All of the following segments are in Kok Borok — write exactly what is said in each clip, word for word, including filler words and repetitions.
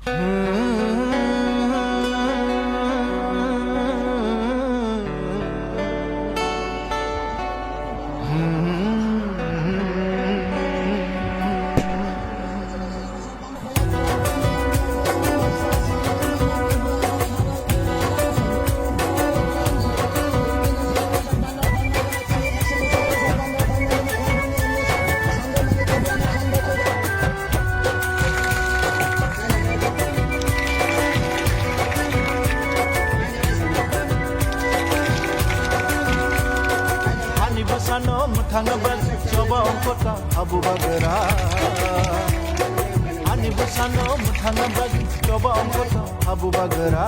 Ani bwsano mwthangna bagwi choba ongkota habu bagra. Ani bwsano mwthangna bagwi choba ongkota habu bagra.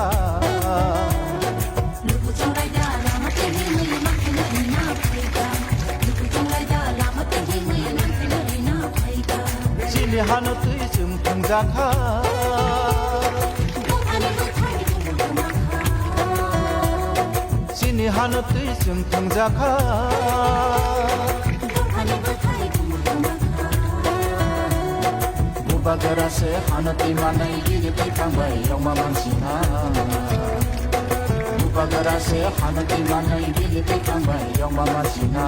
Chini hano twi chwng thwngjakha. Chini hano twi chwng thwngjakha. Bubagra se hano twi manai giri twi thangbai yongma mansina. Bubagra se hano twi manai giri twi thangbai yongma mansina.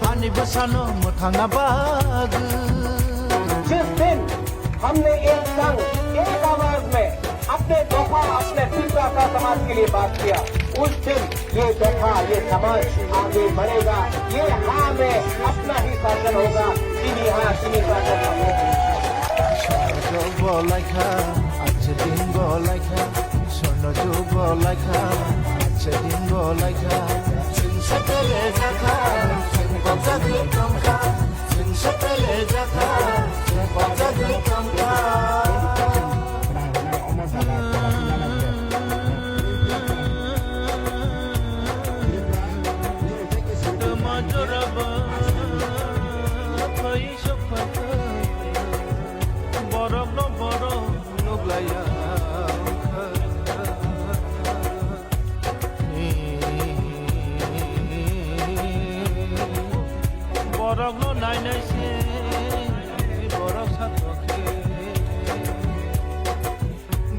Ani bwsano mwthangna bagwi. जिस दिन हमने एक संग, एक आवाज में अपने दोफा, अपने तिपरा का समाज के लिए बात किया, उस दिन ये दोफा, ये समाज आगे बढ़ेगा। ये हाँ में अपना ही शासन होगा, चीनी हाँ, चीनी शासन हम लोग। Sono jug bo laikha, ache din bo laikha, sono jug bo laikha, ache din bo laikha. Chwng satele jakha, chwng bojagwi tongkha. Chwng satele jakha, chwng bojagwi tongkha. Tama jorabo thoi sokphaikha, borokno borok nuklaiya wngkha. Borokno nainai se borok satokhe,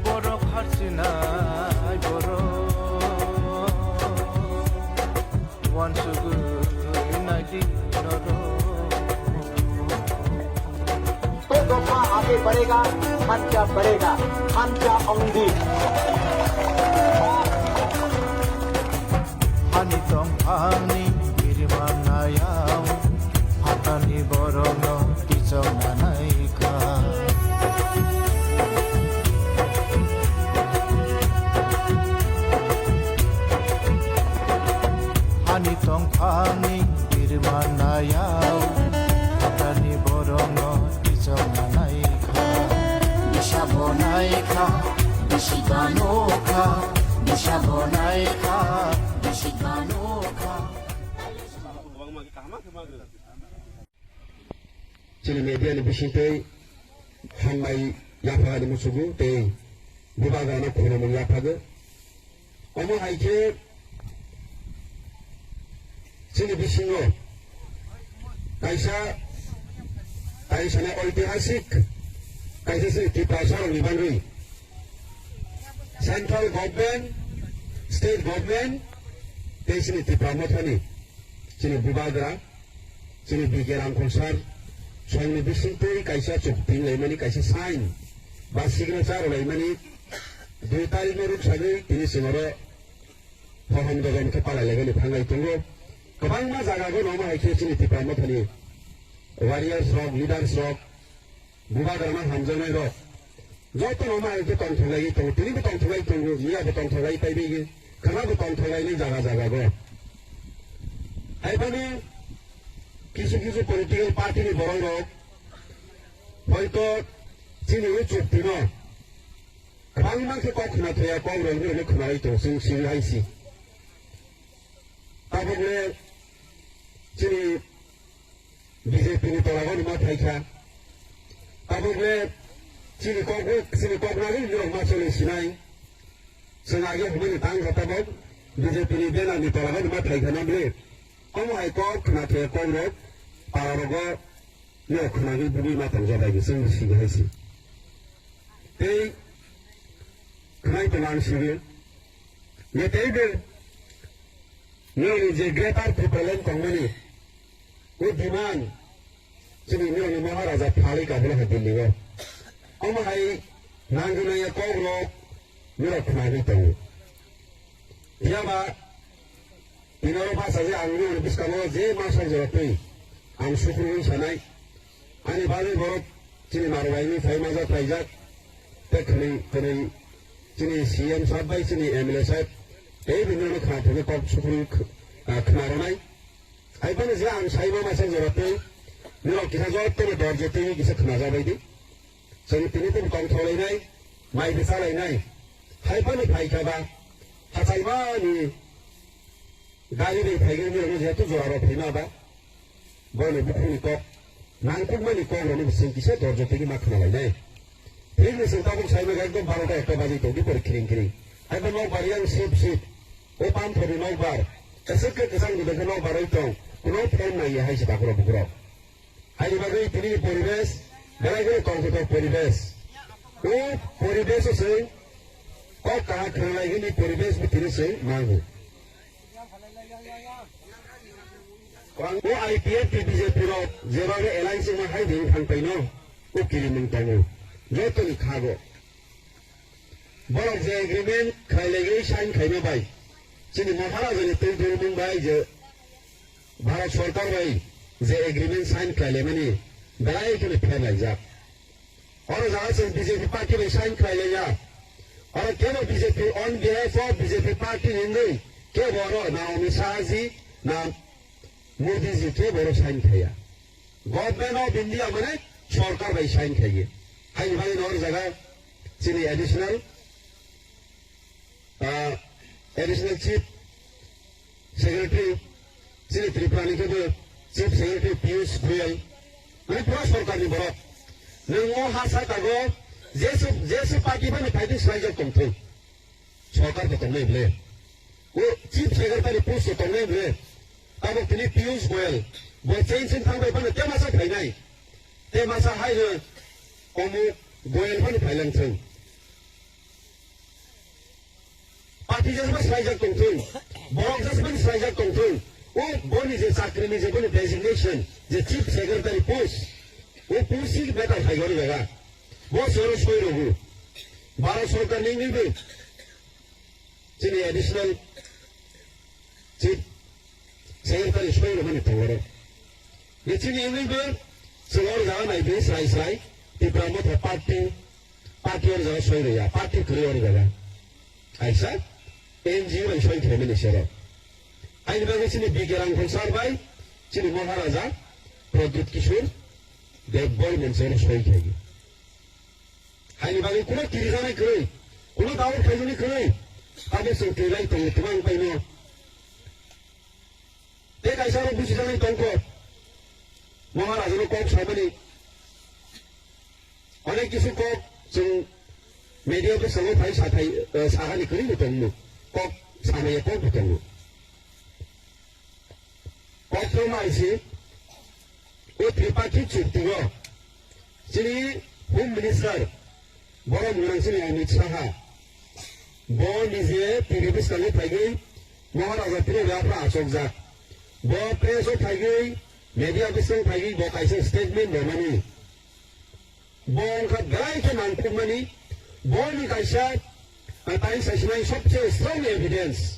borok harchinai borok wansugwi naidi norok. तो दोफा आगे बढ़ेगा, खर्चा बढ़ेगा, खर्चा Aundhi. Hani tongphangni biriman nayao, hatani borokno kichongna naikha. Hani tongphangni birma nayao, hatani borokno kichongna naikha. Bisa bo naikha, bisi banokha, bisa bo naikha, bisi banokha. Chini media ni bisingtwi hambai yapha ni musugo tei bubagrano khulumung yaphago. Omo hai khe chini bisingo kaisa, kaisa na oitihasik kaisa chini Tiprasa rokni bagwi central government, state government tei chini Tipra Mothani chini bubagra chini B K Rangkhol sir songni bisingtwi kaisa chukti wnglaimani, kaisa sign ba signature rwlaimani dui tarikno rwk sagwi tini chwng oro hohom dogom khe palailaimani phanglai tongo. Kwbangma jagao no omo hai khe chini Tipra Mothani warriors rok, leaders rok, bubagrano hamjaknai rok jotono ma hai khe tongthok lai tongo, tini bo tongthok lai tongo, miya bo tongthok lai pai bai, khana bo tongthok lai ni jaga jaga go. Hai phani kisu kisu political party ni borok rok hoito chini o chukti no kwbangma khe kok khna thaya, kok rok rok khna lai tongo, chwng sini hai si. Tabuk le chini B J P ni tola goni ma phaikha. Tabuk le chini kok, chini kok nagwi borok ma choli sinai. Chwng age humani tang kha tabuk B J P ni banner ni tola goni ma phaikha na ble. Omo hai kok khna the kok rok para rogo no khna gwi bugwi ma tong jabai chwng sini hai si. Tei khwnai tonglang sigi. Ye tei de nini je Greater Tipraland tongmani o demand chini nini Maharaja phalwi kabula hai Delhi o. Omo hai nangwi nangya kok rok nirok khwnagwi tongo. Phiya ba, tini oro bwsa je ang nini bwskango je masa jora twi ang sukrubwi sanai. Ani bagwi borok chini Marwai ni phai majak phaijak. Tei khwnwi, khwnwi chini C M sahab bai chini M L A sahab tei bini oro khna thangwi kok sukrubwi kh-, ah, khna rwnai. Hai phano je ang saima masa jora twi nirok kisa jotto no dorje twi kisa khna jabai di. Chwng tini tini tongthok lainai, mai bwsa lainai. Hai phano phai kha ba, hachalmani gari bai phai gani rwngwi jehetu jora rok phaima ba, bono bukhukni kok, nangkukmani kok rokni bising kisa dorjo tigi ma khna lainai. Thik ni sing tabuk sai mega ekdom barota ekta baji tong di pore khiring khiring. Hai bo nokbar yang sip sip, o pam thori nokbar, kasik ke kesang di bekhe nokbar oi tong, kuno phone nai hai se takhurok bukhurok. Haini bagwi tini poribesh, belai kheno tongthoktok poribesh. O poribesh o chwng kok kaham khwnalaigwini poribesh bo tini chwng mango. O I P F T B J P rok jeba alliance wngma hai de wngthang paino, o kirimung tongo jotoni khago. Borok je agreement khlailaigwi sign khlaima bai, chini Maharaja ni twi dulmung bai je Bharat Sarkar bai je agreement sign khlailaimani belai kheno pherlaijak. Oro jaga chwng B J P party bai sign khlailaiya. Oro kebo B J P on behalf of B J P party ni wngwi kebo oro na Amit Shah ji na Modi ji kebo oro sign khaiya. Government of India mane sorkar bai sign khaiye. Haini bagwi no oro jaga chini additional, ah, additional chief secretary, chini Tripura ni kebo chief secretary Piyush Goyal, mane pura sorkar ni borok. Nwng o ha saka go jesu, jesu party bani phaidi swlaijak tongthung. Sorkar bo tongnai bwle. O chief secretary post o tongnai bwle. Tabuk tini Piyush Goyal. Bo change wng thang bai phano te masa phainai. Te masa hai no omo Goyal phano phailang thung. Party jesma swlaijak tongthung. Borok jesma swlaijak tongthung. O boni je chakri ni je boni designation je chief secretary post. O post si matter khai gori jaga. Bo soro soi rogu. Bharat sorkar ni ngi bi. Chini additional chief secretary soi rwmani tongoro. Ye chini wngwi bo chwng oro jaga nai di srai srai Tipra Motha party, party oro jaga soi rwya, party kwrwi oro jaga. Kaisa N G O bai soi khlaimani sero. Aini bagwi chini B K Rangkhol sir bai chini Maharaja Pradyut Kishore Dev Bol monse oro soi khlaiwi. Haini bagwi kuno kirijaknai kwrwi, kuno daur khaijani kwrwi, abo chwng twilai tongo twmang paino. Tei kaisa oro busijaknai tongkho, Maharajano kok samani. Onek kisu kok chwng media bwskango phai sathai, eh, sahani kwrwi bo tongo. Kok samaya kok bo tongo. Koktwma hai se o Tripakhik chukti o chini Home Minister borok mwnang chini Amit Shah bo nije tini bwskango phaigwi Maharaja tini yaphra achukjak. Bo press o phaigwi media bwskango phaigwi bo kaisa statement rwmani. Bo wngkha belai khe nangkukmani, boni kaisa, ah, tai saisinai sobse strong evidence.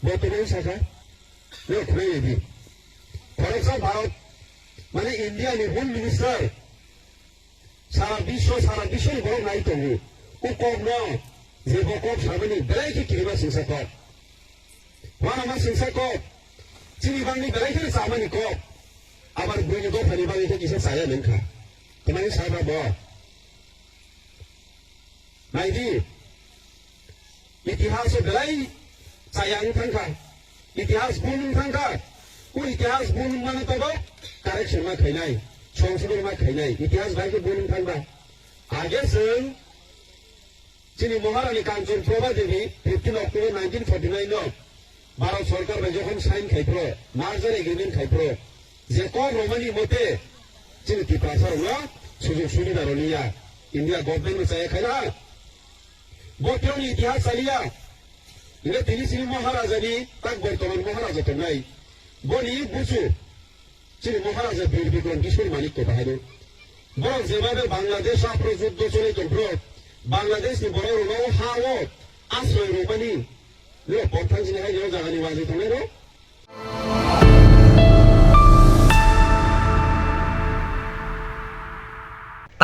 Bo tongwi sakha, no khwnai di. Khoroksa Bharat, mane India ni Home Minister, sara biswa, sara biswa ni borok nai tongo. O kok no, je bo kok samani belai khe kirima singsa kok. Wanama singsa kok, chini bangni belai kheno chamani kok. Abar buini dophani bagwi khe kisa chaya nangkha. Tamani sakha bo. Naidi, itihas o belai chaya wng thangkha. Itihas bun wng thangkha. O itihas bun wngmani tobo correction ma khainai, songsodon ma khainai. Itihas bai khe bun wng thangkha. Age chwng Chini Maharani Kanchan Prabha Devi fifteen October nineteen forty-nine no Bharat Sarkar bai jokhon sign khai phro, merger agreement khai phro, je kok romani mote chini Tiprasa rokno sujog subida rwliya. India government no chaya khaina. Bo tei itihas saliya. Ine tini sini Maharaja ni tak bortoman Maharaja tongnai. Bo ni busu. Chini Maharaja Bir Bikram Kishore Manik ko bahai no. Borok jeba be Bangladesh apro juddo chole tongpro. Bangladesh ni borok rok no ha o asroy rwmani. Nino pok thang sini hai o jaga ni wajwi tongnai rok.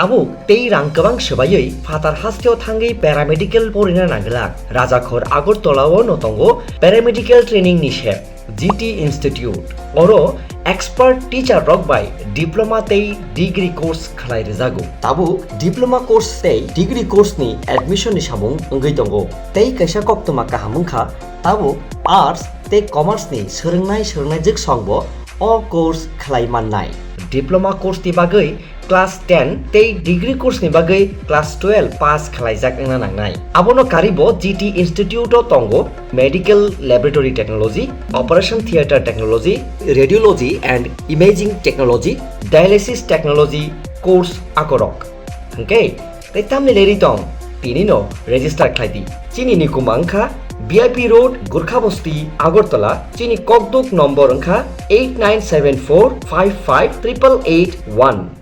Tabuk tei rang kwbang swbaiwi phatar hasteo thangwi paramedical porina nanglak. Rajakhor Agartala o no tongo paramedical training ni sep, G T Institute. Oro expert teacher rok bai diploma tei degree course khlai rwjago. Tabuk diploma course tei degree course ni admission ni samung wngwi tongo. Tei kaisa koktwma kaham wngkha, tabuk arts tei commerce ni swrwngnai swrwngnaijwk songbo o course khlai mannai. Diploma course ni bagwi class ten tei degree course ni bagwi class twelve pass khlaijak wngna nangnai. Abono karibo G T Institute o tongo Medical Laboratory Technology, Operation Theatre Technology, Radiology and Imaging Technology, Dialysis Technology course akorok. Hwnkhe tei tamni leri tong, tini no register khlai di. Chini ni kuma wngkha V I P Road, Gurkha Bosti, Agartala. Chini kokduk number wngkha eight nine seven four five five triple eight one.